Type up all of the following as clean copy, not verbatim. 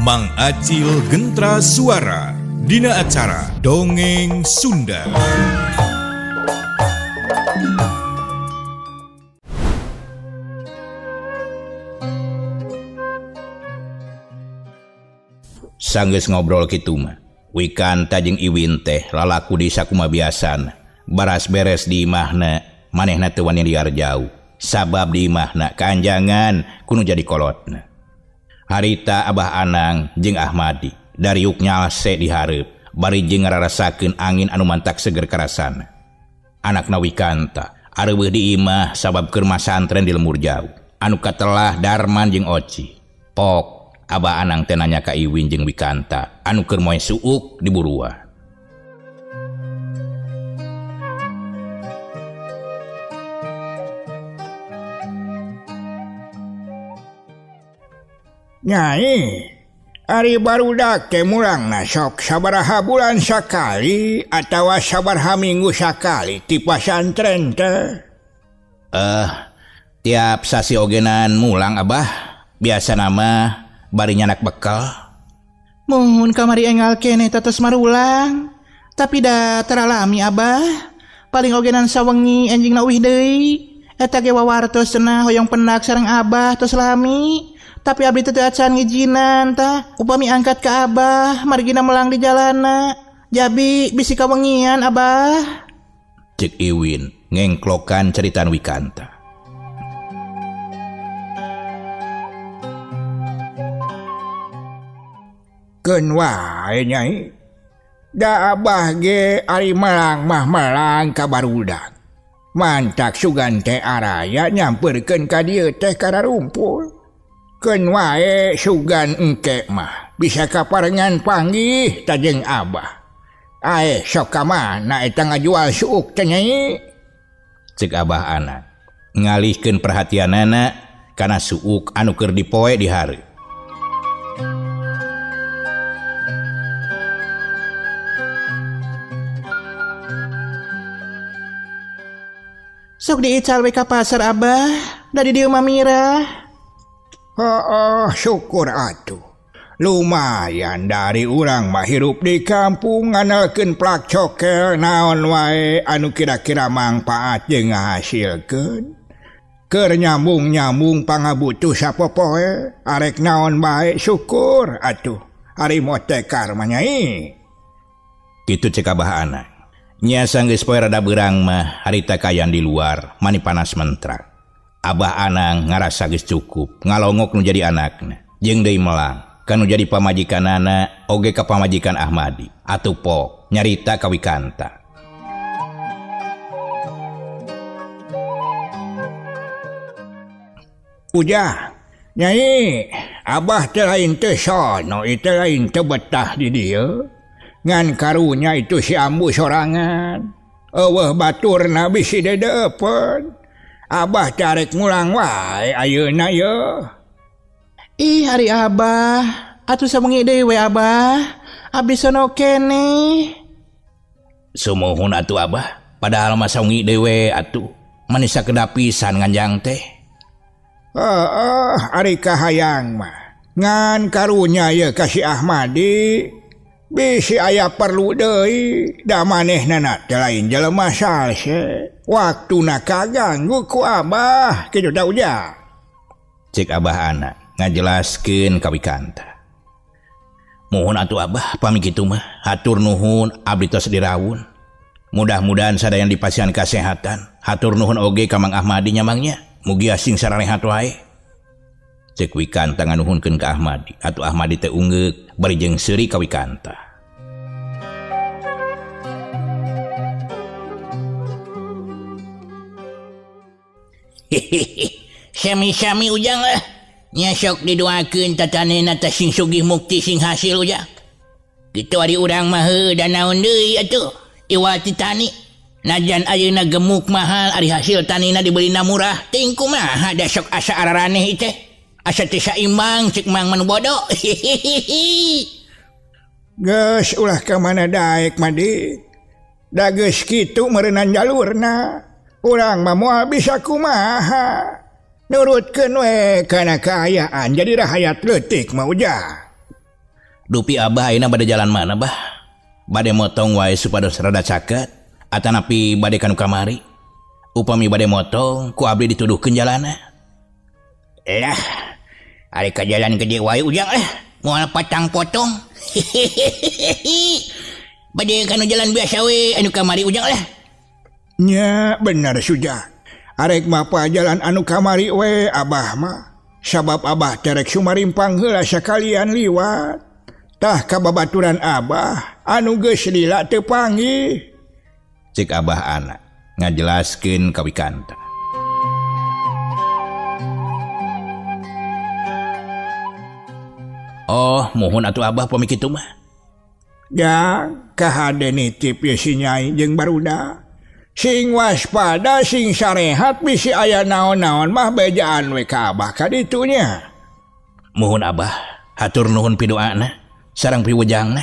Mang Acil Gentra Suara Dina acara Dongeng Sunda. Sanggeus ngobrol kitu mah Wikanta jeung Iwin teh lalaku di sakumaha biasana baras beres di imahna manehna teu wani liar jauh sabab di imahna kaanjangan ku nu jadi kolotna. Harita Abah Anang jeung Ahmadi dariuk nyalse di hareup bari jeung ngararasakeun angin anu mantak seger karasana. Anakna Wikanta areuweuh di imah sabab keur masantren di lembur jauh anu katelah Darman jeung Oci. Pok Abah Anang teh nanya ka Iwin jeung Wikanta anu keur moe suuk di buruan. Nyai, ari barudak teh mulangna sok sabaraha bulan sakali atawa sabaraha minggu sakali ti pasantren teh? Tiap sasi ogenan mulang Abah, biasa nama bari nyanak bekal. Muhun kamari enggal keneh tetes marulang, tapi da teralami Abah, paling ogenan sawengi enjingna uih deui. Eta ge wawartos cenah hoyong pendak sareng Abah tos lami. Tapi abdi teh teu acan ngijinan tah upami angkat ka Abah margina melang di jalana. Jabi bisi kawengian Abah. Cek Iwin ngengklokan ceritaan Wikanta. Keun wae nyai. Da Abah ge ari melang mah melang ka barudak. Mantak sugan teh araya nyamperkeun ka dieu teh kararumpul. Keun wae sugan engke mah bisa kaparengan panggih tajeng Abah. Ae sok ka mana eta ngajual suuk teh nyai? Cek Abah Anang ngalihkeun perhatianana kana suuk anu keur dipoe di hareup. Sok diical we ka pasar Abah, da di dieu mah mirah. Heeh, syukur atuh. Lumayan dari urang mah hirup di kampung ngandalkeun plak cokel naon wae anu kira-kira mangpaat jeung ngahasilkeun. Keur nyambung-nyambung pangabutuh sapopoe, arek naon bae syukur atuh. Ari motekar mah nyai. Kitu cek Abah Anang. Nya sanggeus poe rada beurang mah harita kaayaan di luar mani panas mentrak. Abah Anang ngarasa geus cukup ngalongok nu jadi anakna jeung deui melang ka nu jadi pamajikanana oge ka pamajikan Ahmadi atuh pok nyarita ka Wikanta. Ujah, nyai, Abah teh lain teu sono, ieu teh lain teu betah di dieu. Ngan karunya itu si ambu sorangan. Eueuh baturna bisi dedeupeun. Abah carek mulang wae ayeuna ye. Ih ari Abah, atuh sawengi deui we Abah. Abdi sono keneh. Sumuhun atuh Abah, padahal mah sawengi deui we atuh. Manis sakedap pisan nganjang teh. Heeh, ari kahayang mah. Ngan karunya ye ka si Ahmadi. Bisi aya perlu deui, da manehna teh lain jelema salse. Waktuna kaganggu ku Abah kitu da ujang. Cek Abah Anang ngajelaskeun ka Wikanta. Muhun atuh Abah pami kitu mah, hatur nuhun abdi tos dirawun. Mudah-mudahan sadayana dipasihan kasehatan. Hatur nuhun oge ka Mang Ahmadi nya Mang nya. Mugia sing sararehat wae. Cek Wikanta nganuhunkeun ka Ahmadi. Atuh Ahmadi teh ungeuk bari jeung seuri ka Wikanta. Hehehe, sami-sami ujang lah. Nya sok didoakeun tatanena teh sing sugih mukti sing hasil ujang. Kitu ari urang mah heueuh da naon deui atuh. Iwal ti tani. Najan ayeuna gemuk mahal ari hasil tanina dibelina murah. Ting kumaha da sok asa araraneh teh. Asa teu saimbang cek Mang manu bodoh. Hehehe. Geus ulah ka mana daek mah di. Da geus kitu meureunnan jalurna. Urang mah moal bisa kumaha. Nurutkeun we kana kaayaan jadi rahayat leutik mah ujang. Dupi Abah ayeuna bade jalan mana bah? Bade motong wae supados rada caket atanapi bade kanu kamari. Upami bade motong ku abdi dituduhkeun jalana. Lah, ari ka jalan gede wae ujang lah, moal patang potong. Bade kanu jalan biasa we anu kamari ujang lah. Nya bener Suja. Arek mapa jalan anu kamari we Abah mah. Sabab Abah terek sumarimpang heula sakalian liwat. Tah kababaturan Abah anu geus lila teu panggih. Cek Abah anak ngajelaskeun ka Wikanta. Oh, mohon atuh Abah pami kitu mah. Ya, kahade nitip ye si Nyai jeung barudak. Sing waspada, sing sarehat bisi aya naon-naon mah bejaan we ka Abah ka ditu nya. Mohon Abah, hatur nuhun pidoana sareng piwejangna.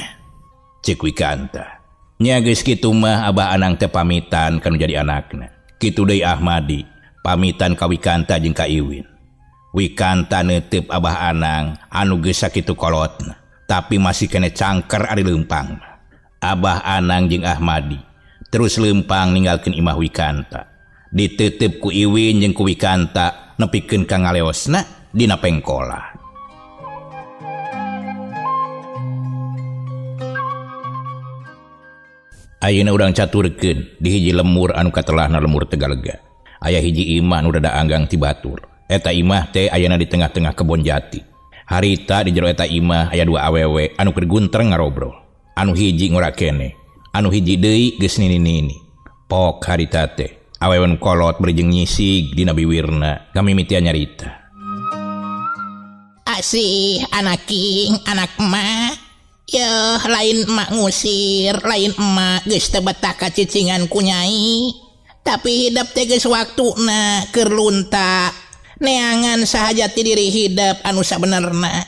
Cek Wikanta. Nya geus kitu mah Abah Anang teh pamitan kanu jadi anakna. Kitu deui Ahmadi pamitan ka Wikanta jeung ka Iwin. Wikanta neuteup Abah Anang anu geus sakitu kolotna, tapi masih kene cangker ari leumpang. Abah Anang jeung Ahmadi terus leumpang ninggalkeun imah Wikanta. Diteuteub ku Iwin jeung ku Wikanta nepikeun ka ngaleosna dina pengkolan. Ayeuna urang caturkeun di hiji lemur anu katelahna lemur Tegalega. Aya hiji imah nu rada anggang ti batur. Eta imah teh ayana di tengah-tengah kebon jati. Harita di jero eta imah aya dua awewe anu keur guntreng ngarobrol. Anu hiji ngora kene, anu hiji deui geus nini-nini. Pok harita teh awewe nu kolot bari jeung nyisig dina biwirna kamimitian nyarita. Asih anak king anak emak. Yeuh lain emak ngusir, lain emak geus teu betah ka cicingan ku nyai. Tapi hidep teh geus waktuna keur lunta. Neangan saha jati diri hidep anu sabenerna.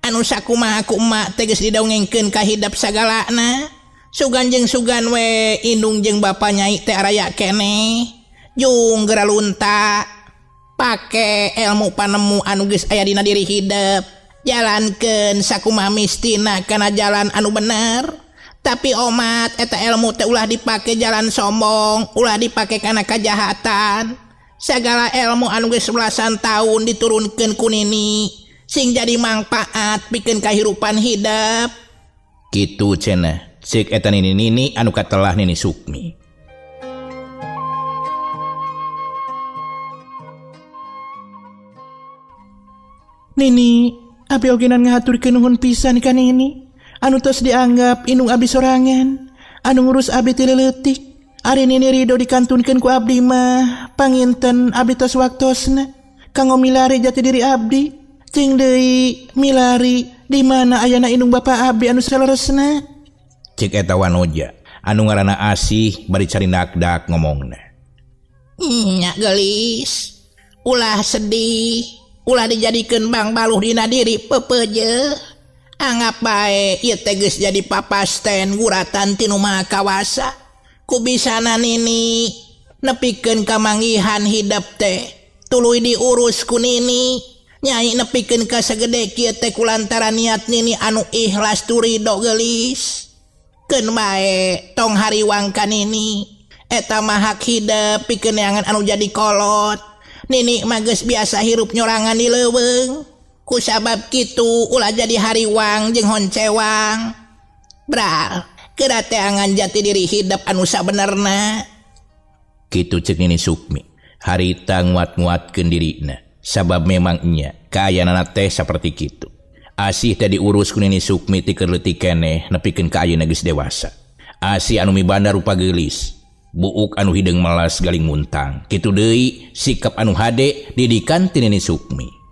Anu sakumaha ku emak teh geus didongengkeun ka hidep sagalana. Sugan jeung sugan we indung jeung bapa nyai teh araya keneh. Jung geura lunta. Pake ilmu panemu anu geus aya dina diri hidep. Jalankeun sakumaha mistina kana jalan anu bener. Tapi omat eta ilmu teh ulah dipake jalan sombong, ulah dipake kana kajahatan. Sagala ilmu anu geus belasan tahun diturunkeun ku nini sing jadi mangpaat pikeun kahirupan hidep. Kitu cenah cek eta nini-nini anu katelah Nini Sukmi. Nini, abi ogenan ngahaturkeun nuhun pisan ka Nini. Anu tos dianggap indung abi sorangan, anu ngurus abi ti leutik. Ari Nini rido dikantunkeun ku abdi mah, panginten abdi tos waktosna kanggo milari jati diri abdi. Cing deui milari di mana ayana indung bapa abdi anu saleresna. Cek eta wanoja anu ngaranna Asih bari cari dakdak ngomongna. Nya geulis, ulah sedih, ulah dijadikeun bang baluh dina diri pepeje. Anggap bae ieu teh geus jadi papasten guratan ti nu Maha Kawasa. Ku bisana Nini nepikeun kamanggihan hidep teh tuluy diurus ku Nini. Nyai nepikeun ka sagede kieu teh kulantaran niat Nini anu ikhlas turido geulis. Keun bae tong hariwang ka Nini. Eta mah hak hidep pikeun neangan anu jadi kolot. Nini mah geus biasa hirup nyorangan di leuweung. Ku sabab kitu ulah jadi hariwang jeung honcewang. Bral, geura teangan jati diri hidep anu sabenerna. Kitu cek Nini Sukmi. Harita nguat-nguatkeun dirina sabab memang nya kaayanana teh saperti kitu. Asih teh diurus ku Nini Sukmi ti keur leutik keneh nepikeun ka ayeuna geus dewasa. Asih anu mibanda rupa geulis, buuk anu hideung melas galing muntang. Kitu deui sikap anu hade didikan ti Nini Sukmi.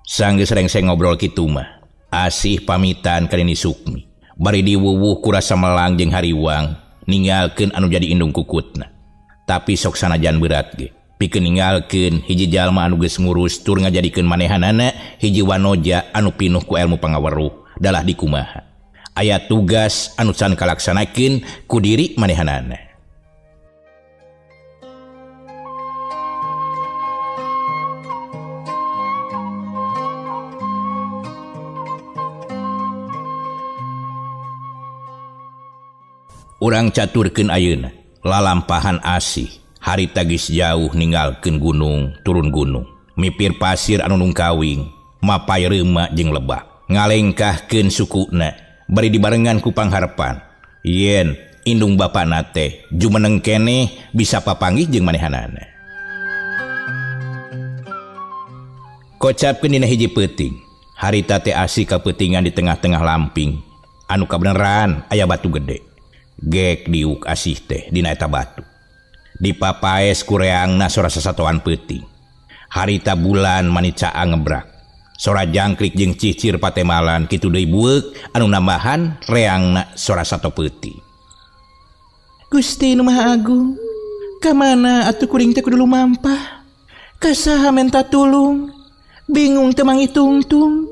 Sanggeus rengseng ngobrol kitu mah, Asih pamitan ka Nini Sukmi. Bari diwuwuh ku rasa melang jeung hariwang ninggalkeun anu jadi indung kukutna. Tapi sok sanajan berat ge, pikeun ninggalkeun hiji jalma anu geus ngurus tur ngajadikeun manehanana hiji wanoja anu pinuh ku ilmu pangaweruh dalah dikumaha. Aya tugas anu can kalaksanakeun ku diri manehanana. Urang caturkeun ayeuna lalampahan Asih harita geus jauh ninggalkeun gunung turun gunung mipir pasir anu nungkawing mapay reumak jeung lebak ngalengkahkeun sukuna bari dibarengan ku pangharepan yen indung bapana teh jumeneng keneh bisa papanggih jeung manehanana. Kocapkeun dina hiji peuting harita teh Asih kapeutingan di tengah-tengah lamping anu kabeneran aya batu gede. Gek diuk Asih teh dina eta batu. Dipapaes ku reangna sora sasatoan peuting. Harita bulan manicaa ngebrak. Sora jangkrik jeung cicir patemalan kitu deui bueuk anu nambahan reangna sora sato peuting. Gusti Nu Maha Agung, ka mana atuh kuring teh kudu lumampah? Ka saha menta tulung? Bingung teu mangitungtung.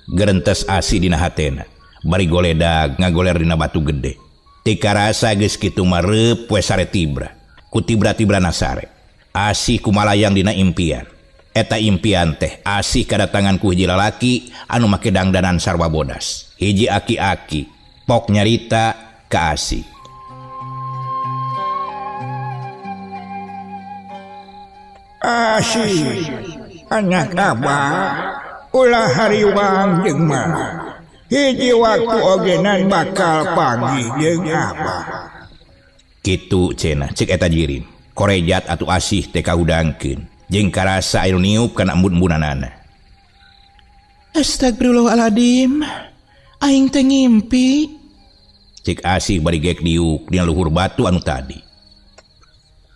Gerentes Asih dina hatena, bari goledag ngagoler dina batu gede. Tikarasa geus kitu mah reup we sare tibra. Ku tibra-tibrana sare. Asih kumalayang dina impian. Eta impian teh Asih kadatangan ku hiji lalaki anu make dangdanan sarwa bodas. Hiji aki-aki pok nyarita ka Asih. Asih anak abah ulah hariwang jeung malah. Hiji waktu ogenan bakal panggih jeung abah. Kitu cenah cek eta jirim. Korejat atuh Asih teh kahudangkeun jeung karasa anu niup kana embun-embunanana. Astagfirullahaladzim, aing teh ngimpi. Cek Asih bari gek diuk dina luhur batu anu tadi.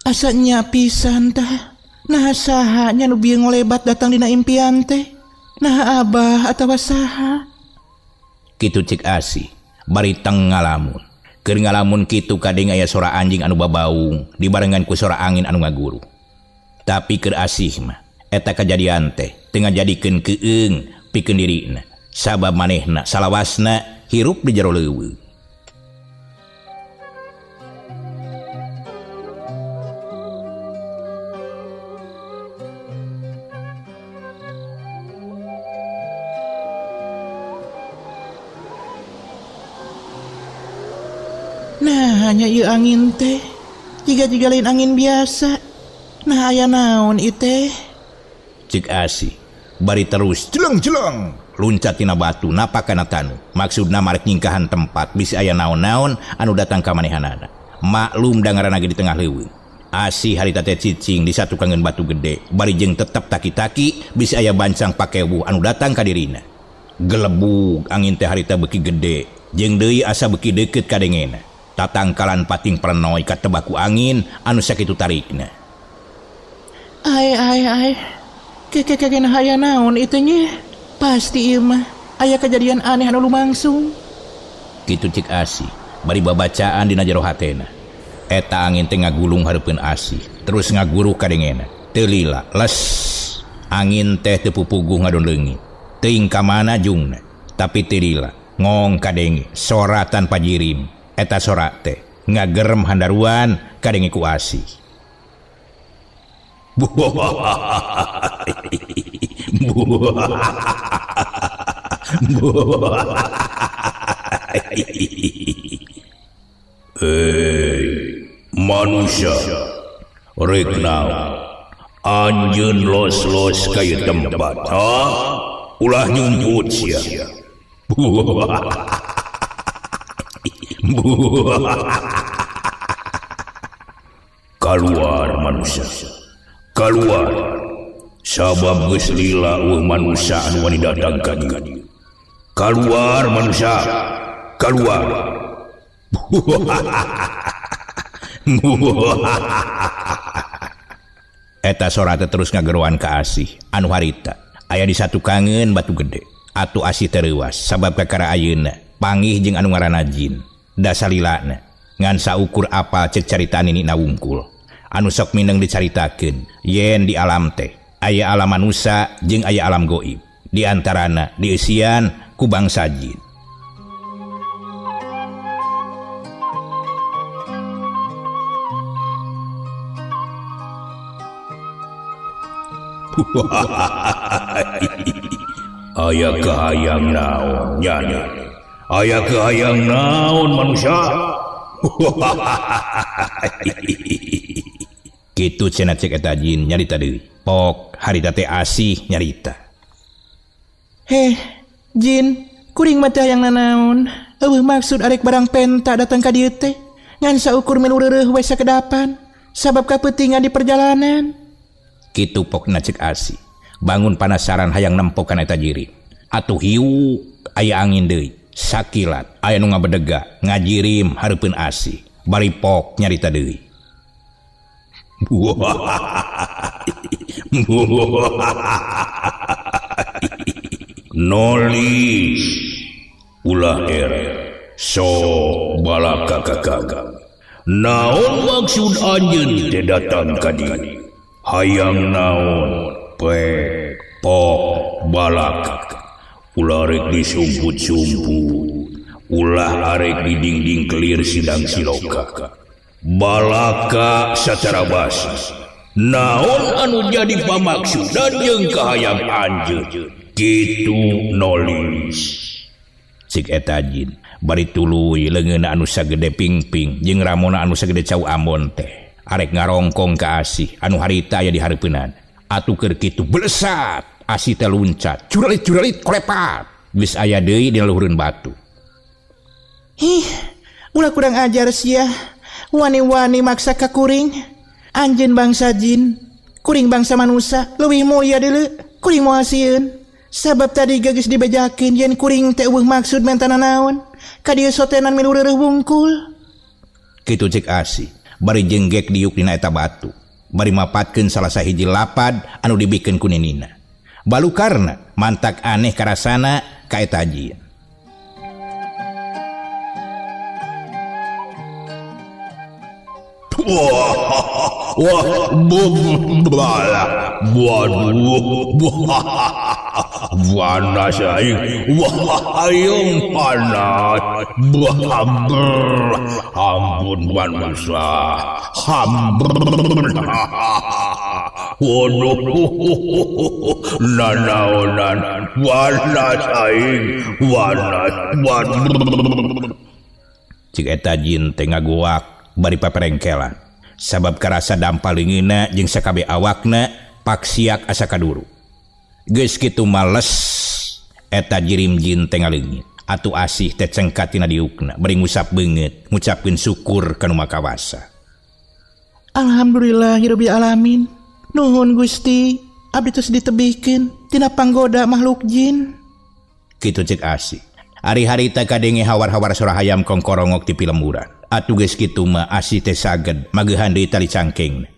Asa nya pisan tah. Nah saha nya nu bieu ngolebat datang dina impian teh? Nah abah atawa saha? Kitu cek Asih bari teng ngalamun. Keur ngalamun kitu kadeng aya sora anjing anu babaung dibarengan ku sora angin anu ngaguru. Tapi keur Asih mah eta kajadian teh teu ngajadikeun keung pikeun dirina sabab manehna salawasna hirup di jero leuweung. Nah, hanya ieu angin teh. Jiga-jiga lain angin biasa. Nah, aya naon ieu teh? Cek Asih bari terus jeleng-jeleng luncat tina batu napak kana tanu. Maksudna marek nyingkahan tempat bisi aya naon-naon anu datang ka manehanana. Maklum da ngaranna ge di tengah leuweung. Asih harita teh cicing di satukangeun batu gede bari jeung tetep taki-taki bisi aya bancang pakewuh anu datang ka dirina. Gelebug angin teh harita beuki gede jeung deui asa beuki deukeut kadengena. Tatangkalan pating prenoi katebaku angin anu sakitu tarikna. Ai ai ai. Keke aya naon itu nya? Pasti ieu mah aya kejadian aneh anu lumangsung. Kitu cek Asih bari babacaan dina jero hatena. Eta angin teh ngagulung hareupeun Asih, terus ngaguruh kadengena. Teu lila, les. Angin teh teu pupuguh ngadon leungit. Teuing ka mana jungna, tapi teu lila. Ngong kadenge sora tanpa jirim. Eta sora teh ngagerem handaruan kadenge ku Asih. Hei manusia, rek naon anjeun los-los ka ieu tempat ha? Ulah nyumput sia. Kaluar manusia, kaluar. Sabab geus lila eueuh manusia anu wani datang ka dieu. Kaluar manusia, kaluar. Eta sora teh terus ngageroan ka Asih anu harita aya di satukangeun batu gede. Atuh Asih teh reuas sabab kakara ayeuna panggih jeung anu ngaranna jin. Dasalilana ngan saukur apal cek carita nini na wungkul anu sok mineng dicaritakeun yen di alam teh aya alam manusia jeung aya alam goib, di antarana dieusian ku bangsa jin. Aya kahayang naon nyana, aya kahayang naon manusia. Kitu cenah cek eta jin nyarita deui. Pok harita teh asih nyarita. Heh, jin, kuring mah teh hayang nanaon. Eueuh maksud arek barang penta datang ka dieu teh. Ngan saukur milu reureuh we sakedapan. Sabab kapeutingan di perjalanan. Kitu pokna cek asih. Bangun panasaran hayang nempo kana eta jirim. Atuh hiuk aya angin deui. Sakilat aya nu ngabedega ngajirim hareupeun asih. Bari pok nyarita deui. Nolis ulah era so balaka kakak. Naon maksud anjeun teh datang ka dieu? Hayang naon pek pok balaka. Ulah rek disumput-sumput, ulah arek didingding kelir sidang siloka. Balaka secara basa. Naon anu jadi pamaksudan jeung kahayang anjeun? Kitu nolis. Cik eta jin bari tuluy leungeunna anu sagede pingping jeung ramona anu sagede cau ambon teh. Arek ngarongkong ka asih anu harita aya di hareupeunana. Atuh keur kitu belesat asih teh luncat, curalit-curalit kolepat. Geus aya deui dina luhureun batu. Hih, ulah kurang ajar sia. Wani-wani maksa ka kuring. Anjeun bangsa jin, kuring bangsa manusa leuwih mulia deuleu. Kuring moal sieun. Sabab tadi ge geus dibejakeun yen kuring teh eueuh maksud menta nanaon. Ka dieu sotenan milu reureuh wungkul. Kitu cek asih, bari jenggek diuk dina eta batu. Bari mapatkeun salah sahiji lapad anu dibikeun ku ninina. Balukarna mantak aneh karasana ka eta jin. Wah, wah, waduh, panas aing, wah, aing panas, ampun manusia, waduh, nanaonan, panas aing, panas, waduh. Cik eta jin teh ngaguak bari paperengkelan. Sabab karasa dampal leungeunna jeung sakabeh awakna paksiak asa kaduru. Geus kitu males eta jirim jin teh ngaleungit. Atuh asih teh cengkat tina diukna bari ngusap beungeut ngucapkeun syukur ka nu Makawasa. Alhamdulillahirabbil alamin. Nuhun Gusti, abdi tos ditebihkeun tina panggoda makhluk jin. Kitu cek asih. Ari harita kadenge hawar-hawar sora hayam kongkorongok ti pilemburan. Atuh geus kitu mah asih teh saged mageuhan deui tali cangkengna.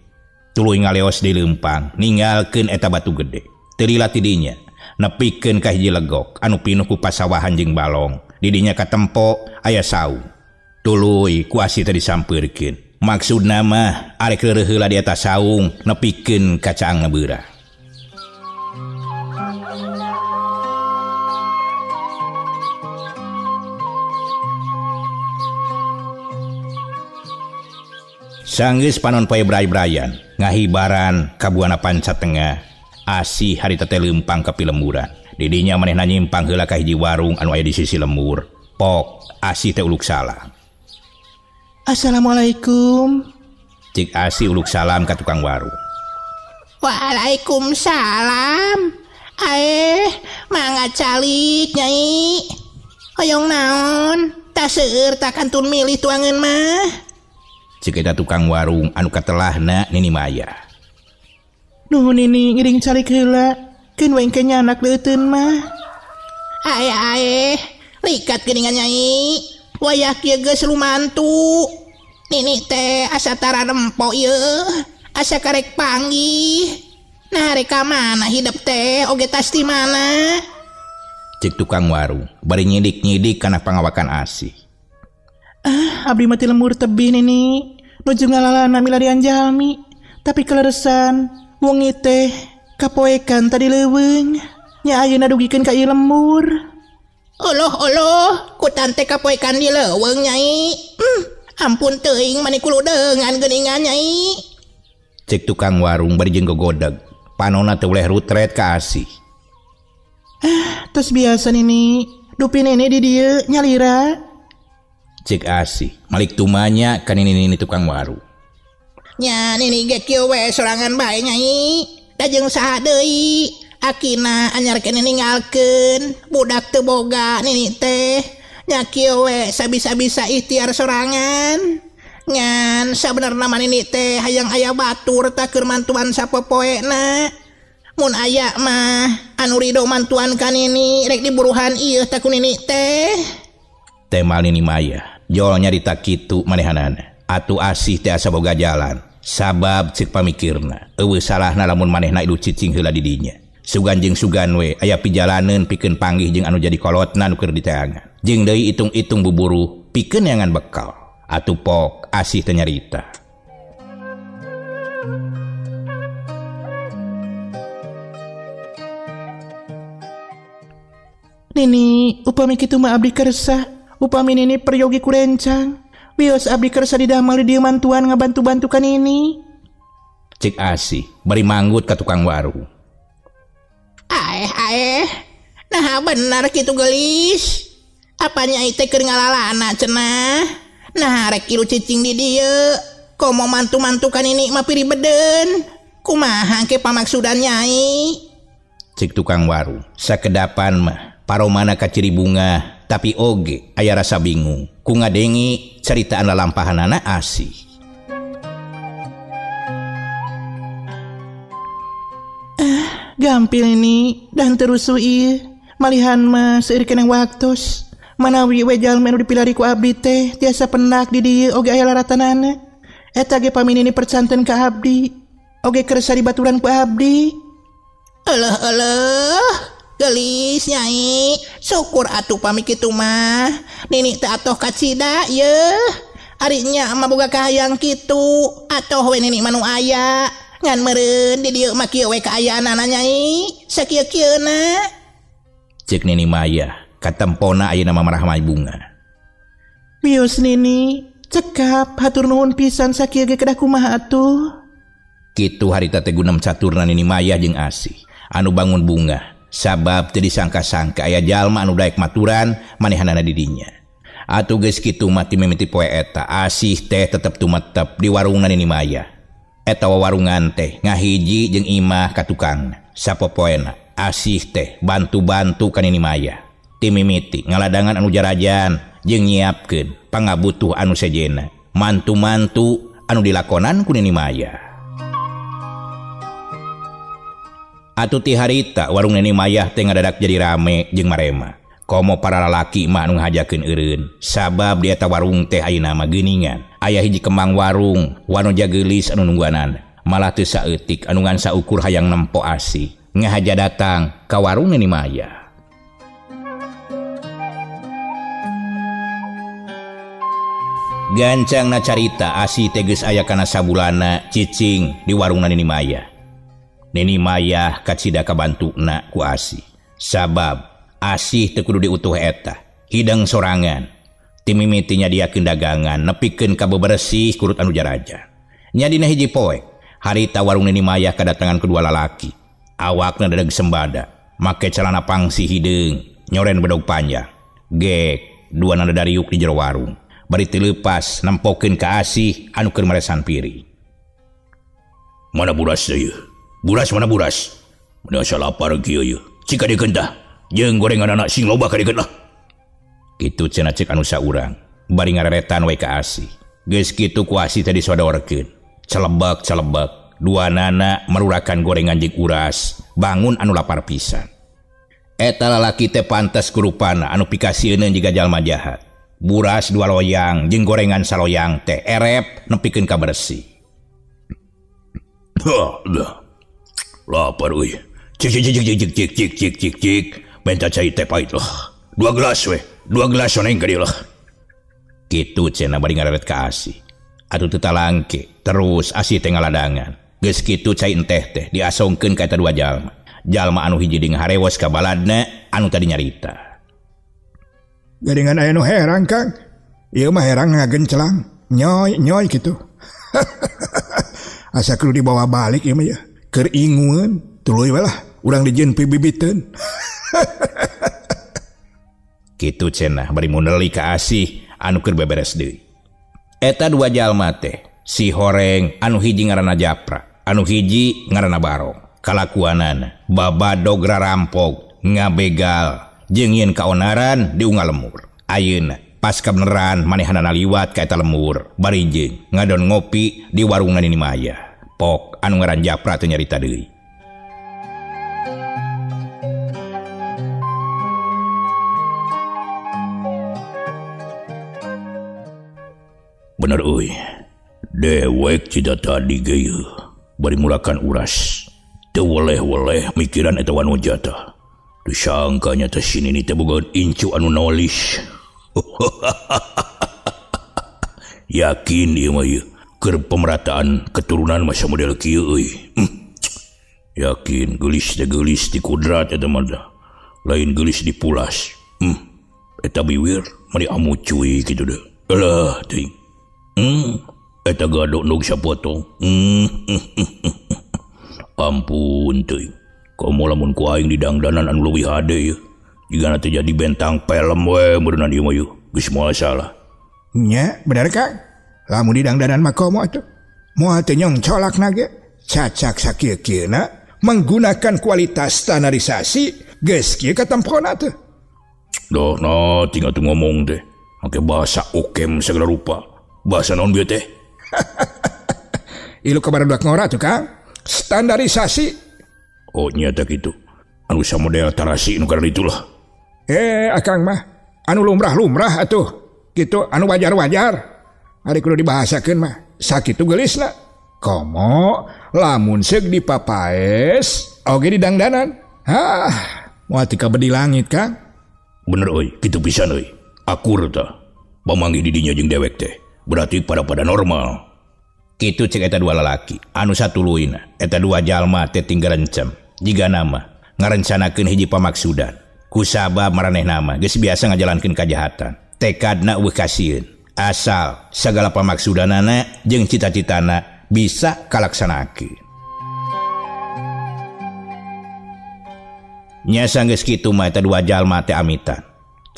Tuluy ngaleos di leumpang ninggalkeun eta batu gede. Teu lila ti dinya nepikeun ka hiji legok anu pinuh ku pasawahan jeung balong. Di dinya katempo aya saung. Tuluy ku asih teh disampeurkeun. Maksudna mah arek reureuh heula di eta saung nepikeun ka caangna beurah. Sanggeus panon poe bray-brayan ngahibaran ka buana panca tengah. Asih harita teh leumpang ka pilemburan. Di dinya manehna nyimpang heula ka hiji warung anu aya di sisi lembur. Pok asih teh uluk salam. Assalamualaikum. Cik asih uluk salam ka tukang warung. Waalaikumsalam. Aeh, mangga calik nyai. Hoyong naon? Ta seueur ta kantun milih tuangeun mah. Cik eta tukang warung anu katelahna Nini Maya. Nuhun nini ngiring calik heula. Keun we engke nyanak leuteun mah. Ae ae, likat geuningan nyai. Wayah kieu geus lumantu. Nini teh asa tara nempo ieu. Asa karek panggih. Nah rek ka mana hidep teh oge tas ti mana? Cik tukang warung bari nyidik-nyidik kana pangawakan asih. Ah, abdi mah ti lembur tebih nini. Nuju ngalalana milarian jalmi. Tapi kaleresan wengi teh kapoekan tadi leuweung. Nya ayeuna dugikeun ka ieu lembur. Oloh oloh, ku tante kapoekan di leuweung nyai. Ampun teuing mani kuludeungan geuningan nyai. Cek tukang warung bari jeung gogodeg. Panonna teh uleh rutret ka asih. Ah, tos biasa nini. Dupi nini di dieu nyalira. Cek Asih malik tumanya ka nini-nini tukang warung. Nya nini ge kieu we sorangan bae Nyai. Da jeung saha deui? Akina anyar keneh ninggalkeun, budak teu boga nini teh. Nya kieu we sabisa-bisa ikhtiar sorangan. Ngan sabenerna mah nini teh hayang aya batur tah keur mantuan sapopoena. Mun aya mah anu ridho mantuan ka nini rek diburuhan ieu tah ku nini teh. Temal Nini Maya jol nyarita kitu manehanana. Atuh Asih teh asa boga jalan sabab cek pamikirna eueuh salahna lamun manehna ilu cicing heula di dinya. Sugan jeung sugan we aya pijalaneun pikeun panggih jeung anu jadi kolotna nu keur diteangan. Jeung deui itung-itung buburuh pikeun neangan bekal. Atuh pok Asih teh nyarita. Nini, upami kitu mah abdi kersa, upami nini peryogi ku rencang. Wios abdi kersa didamel di dieu mantuan ngabantu-bantu ka nini. Cek Asih bari manggut ka tukang warung. Aeh aeh, naha benar kitu geulis. Apa nyai teh keur ngalalana cenah? Nah rek kilu cicing di dieu. Komo mantu-mantu ka nini mah piribeden. Kumaha ke pamaksudan nyai? Cek tukang warung sakedapan mah paromana kaciri bunga tapi oge aya rasa bingung ku ngadengi caritaan lalampahanana Asih. Gampil ini dan terusu ieu. Malihan mah seueur keneh waktos. Manawi we jalmi anu dipilari ku abdi teh tiasa pendak di dieu oge aya laratanana. Eta ge pami nini percanten ka abdi. Oge kersa dibaturan ku abdi. Eleuh eleuh, geulis nyai. Syukur atuh pami kitu mah. Nini teh atoh kacida yeuh. Ari nya mah boga kahayang kitu. Atoh we nini mah nu aya. Ngan meureun di dieu mah kieu we kaayaanana nyai. Sakieu-kieuna. Cek Nini Maya katempona ayeuna mah marah bunga. Wios nini, cekap hatur nuhun pisan sakieu ge kedah kumaha atuh. Kitu harita teh gunem caturna Nini Maya jeung Asih anu bangun bunga sabab teu disangka-sangka aya jalma anu daek maturan manehanana di dinya. Atuh geus kitu mah ti mimiti poe eta Asih teh tetep tumetep di warungna Nini Maya. Eta wawarungan teh ngahiji jeung imah ka tukangna. Sapopoena Asih teh bantu-bantu ka Nini Maya. Ti mimiti ngaladangan anu jarajan jeung nyiapkeun pangabutuh anu sejena. Mantu-mantu anu dilakonan ku Nini Maya. Atuh ti harita warung Nini Maya teh ngadadak jadi rame jeung marema. Komo para lalaki mah anu ngahajakeun eureun sabab di eta warung teh ayeuna mah geuningan. Aya hiji kembang warung wanoja geulis anu nungguanana. Malah teu saeutik anu ngan saukur hayang nempo Asih ngahaja datang ka warung Nini Maya. Gancangna carita Asih teh geus aya kana sabulana cicing di warungna Nini Maya. Nini Maya kacida kabantuna ku Asih. Sabab Asih teu kudu diutuh eta, hidang sorangan. Ti mimiti nyadiakeun dagangan nepikeun ka beberesih kurut anu jaraja. Nya dina hiji poe, harita warung Nini Maya kadatangan kedua lalaki. Awakna dadeg sembada, make celana pangsi hideung, nyoren bedog panjang. Gek, dua nanda dariuk di jero warung. Bari teu leupas nempokeun ka Asih anu keur maresan piring. Mana buras ieu? Buras mana buras? Mana asa lapar kieu ieu? Cik kadiekeun tah. Jeung gorengan anak sing loba kadiekeun lah. Kitu cenah cek anu saurang, bari ngareretan we ka Asih. Geus kitu ku Asih teh disodorkeun. Celebek-celebek, dua nana merurakan gorengan jeung uras, bangun anu lapar pisan. Eta lalaki teh pantes kurupana anu pikasieun jiga jalma jahat. Buras dua loyang jeung gorengan saloyang teh erep nepikeun ka bersih. Lapar euy. Cik cik cik cik cik cik cik cik cik. Menta cai teh pahit lah. Dua gelas we. Dua gelas oneng ka dieu lah. Kitu cenah bari ngareret ka Asih. Atuh teu talangke, terus Asih teh ngaladangan. Geus kitu cai enteh teh diasongkeun ka eta dua jalma. Jalma anu hiji deui ngaharewos ka baladna anu tadi nyarita. Gadingan aya nu herang Kang. Ieu mah herang ngagencelang. Nyoy nyoy kitu. Asa kudu dibawa balik ieu mah ya. Keur ingueun tuluy we lah urang dijieun pibibiteun. Kitu cenah bari muneli ka Asih anu keur beberes deui. Eta dua jalma teh si horeng anu hiji ngaranna Japra, anu hiji ngaranna Barong. Kalakuanana babadog rarampok, ngabegal jeung nyieun kaonaran di unggal lemur. Ayeuna pas kabeneran manehanana liwat ka eta lemur bari jeung ngadon ngopi di warungna Nini Maya. Pok anu ngaran Japra teu nyarita deui. Bener euy. Dewek cita tadi ge yeuh bari mulakan uras. Teu weleh-weleh mikiran eta wanoja tah. Teu sangka nya teh si Nini teh boga incu anu nolis. Yakin ieu mah ieu keur pemerataan keturunan masa model kieu euy. Yakin geulis teh geulis di kudrat eta mah dah. Lain geulis di pulas. Eta biwir mani amu cuy kitu deh. Alah teuing. Eta gadok nu sapotong. Ampun teuing. Komo lamun ku aing di dangdanan anu leuwih hade yeuh. Jigana teh jadi bentang film we meureunnan ieu mah yeuh. Geus moal salah. Nya, bener Kang. Lamun di dangdanan mah komo atuh. Moal teh nyong colakna ge. Cacak sakieu-kieuna menggunakan kualitas standarisasi geus kieu katempona tuh. Doh, nah tinggal tuh ngomong teh. Make bahasa okem segala rupa. Bahasa naon bieu teh? Ilu kabar budak ngora tuh Kang. Standarisasi. Oh nyata gitu. Anu samodel tarasi nu karena itulah. Akang mah anu lumrah-lumrah atuh. Gitu anu wajar-wajar. Ari kudu dibahasakeun mah sakitu geulisna. Komo lamun seug dipapaes oge didangdanan. Hah, moal tika bedi langit Kang. Bener euy, kitu pisan euy. Akur tah. Pamanggih di dinya jeung dewek teh. Berarti pada normal. Kitu cek eta dua lalaki anu satuluyna eta dua jalma teh tinggal rencem jiga nama ngarencanakeun hiji pamaksudan kusabab maranehna mah geus biasa ngajalankeun kajahatan tekadna eueuh kasieun asal sagala pamaksudanana jeung cita-citana bisa kalaksanakeun. Nya sanggeus kitu mah eta dua jalma teh amitan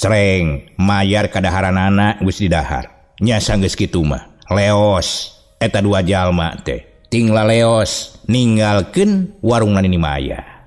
cereng mayar kadaharanana geus didahar. Nya sanggeus kitu mah leos eta dua jalma teh tinggal leos ninggalkeun warungna Nini Maya.